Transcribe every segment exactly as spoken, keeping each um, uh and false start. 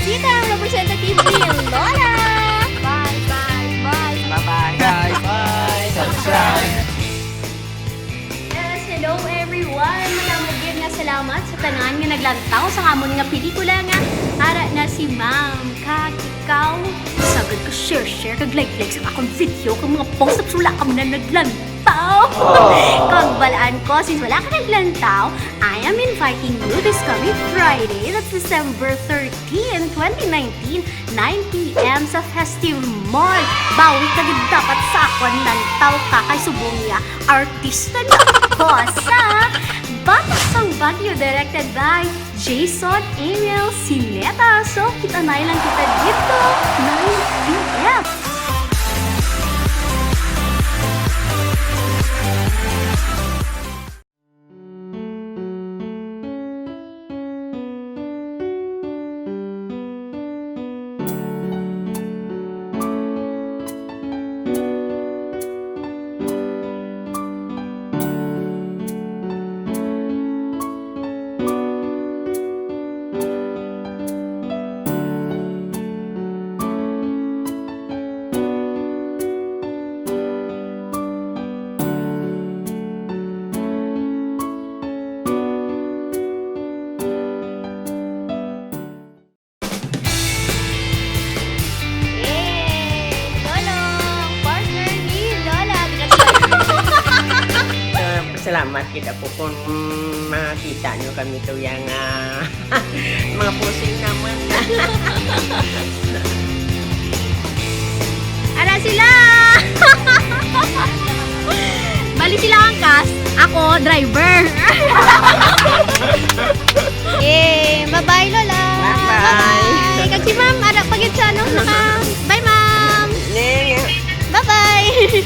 Sita ang representative ni Lola. Bye, bye, bye. Bye-bye. Bye-bye. Subscribe. Yes, hello everyone. Madamo gid nga salamat sa tanan nga naglantaw sa amon nga pelikula nga Ara na si Ma'am. Kag ikaw, sagad ka share, share kag like, like sa akong video kag mga post, tapos wala ka man naglantaw. Kag balaan ko, since wala ka naglantaw, I am inviting you this coming Friday, that's December thirteen, twenty nineteen, nine p.m. sa Festive Mall. Bawi ka gid dapat sa akon, lantaw ka kay subong niya artista na boss, ha? Batok sang Baguio, directed by Jason Emil Sineta. So, kita na lang kita dito, nine p.m. Yay! Lolo, ang partner ni Lola. Di na siya. Ah, salamat kita po kung makita nyo kami to yang, ah, mga pusing naman. Ara sila! Bali sila ang cast, ako driver. Eh, bye-bye, Lola. Bye-bye. Bye-bye. Kag si Ma'am, ara pa gid siya, no? Naka, bye, Ma'am. Ning. Bye-bye.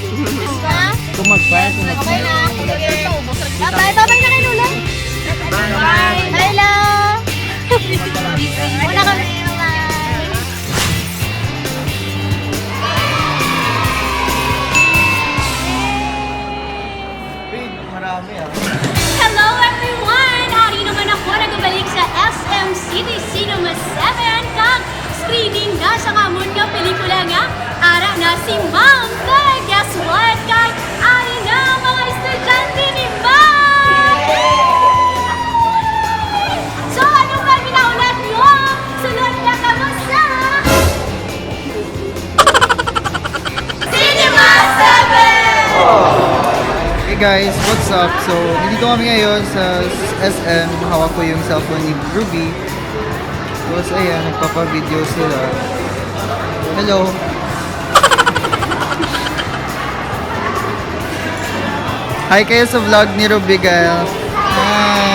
Ha? Kung mag-bye, kung mag- Okay na. Sige. Bye-bye. Bye-bye na kay Lola. Bye-bye. Bye, Lo. Muna kami. Bye-bye. Marami, ah. Hello, everyone! Ari naman ako, nagabalik sa S M City Cinema seven, kag screening na sa amon nga pelikula nga Ara na si Ma'am. Kag guess what? Kag ari na ang mga estudyante ni Ma'am! So, ano pa ang ginaulat nyo? Sunod na kamo sa Cinema seven! Hey guys, what's up? So, nandito kami ngayon sa S M. Hawak ko yung cellphone ni Ruby. Tapos, ayan, nagpapa-video sila. Hello! Hi kayo sa vlog ni Ruby, guys. Hi!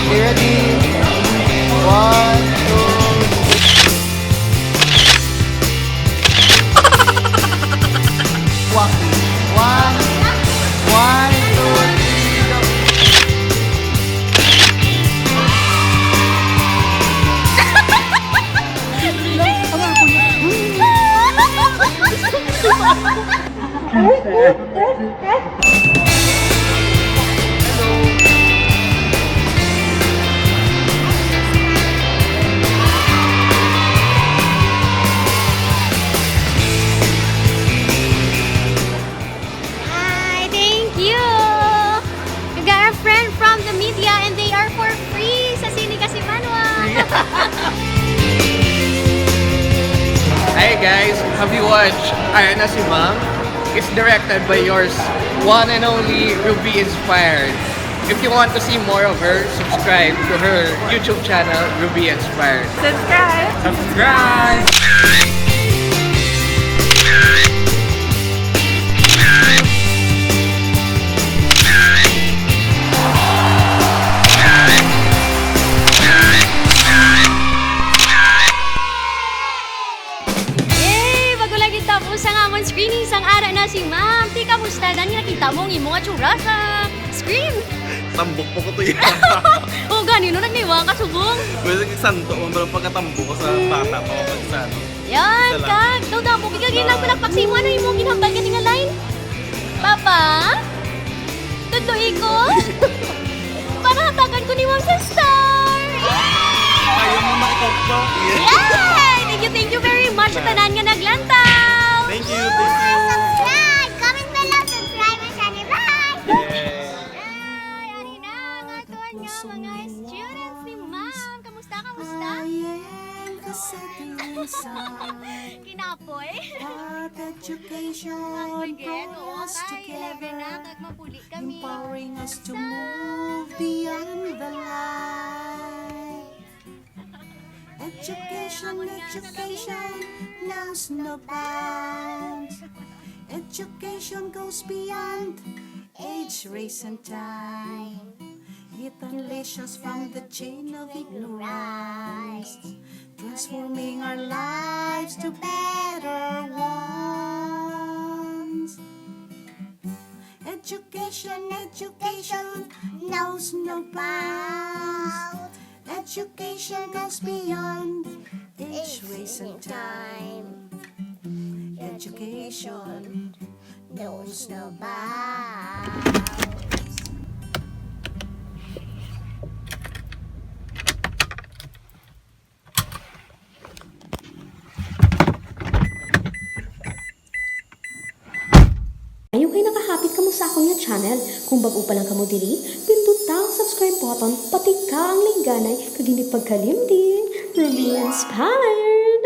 Okay, ready? One, two, three. Walking. One, one, two, three, go. Hi, thank you. We got a friend from the media and they are for free sa Sine Kasi Manwa. Hey guys, have you watched Ara na si Ma'am? It's directed by yours one and only Ruby Inspired. If you want to see more of her, subscribe to her YouTube channel, Ruby Inspired. Subscribe! Subscribe! Tambok pa ko to yan. O gani, no, nagniwang ka subong. Pwede kag santo mo, pero pagkatambo ko sa bata ko, pag sa ano. Yan, Salamat. kag, daw damo kay kagi lang pinagpagsimo, ano imong ginhambal gani nga line? Papa? Tudloi ko? Para hatagan ko ni Ma'am sa star! Ayaw mo makikog ko. Yay! Thank you, thank you very much sa tanan nga naglantaw! Thank you, thank you. Subscribe! Comment below, subscribe, and share, bye! Yay! Ari na ang aton nga mga students ni Ma'am! Kamusta? Kamusta? I am the setting sun. Kinapoy? What education Sige, brought oo, us kay eleven na, together, kag mapuli kami. empowering us to move beyond the light. Education, education knows no bounds. Education goes beyond age, race, and time. It unleashes from the chain of ignorance, transforming our lives to better ones. Education, education knows no bounds. Education goes beyond age, race, and time. Education knows no bounds. Ayaw kay nakahapit kamo sa akon nga channel. Kung bag-o pa lang kamo diri, pinduta ang subscribe button, patika ang lingganay, kag hindi pagkalimti, remain inspired!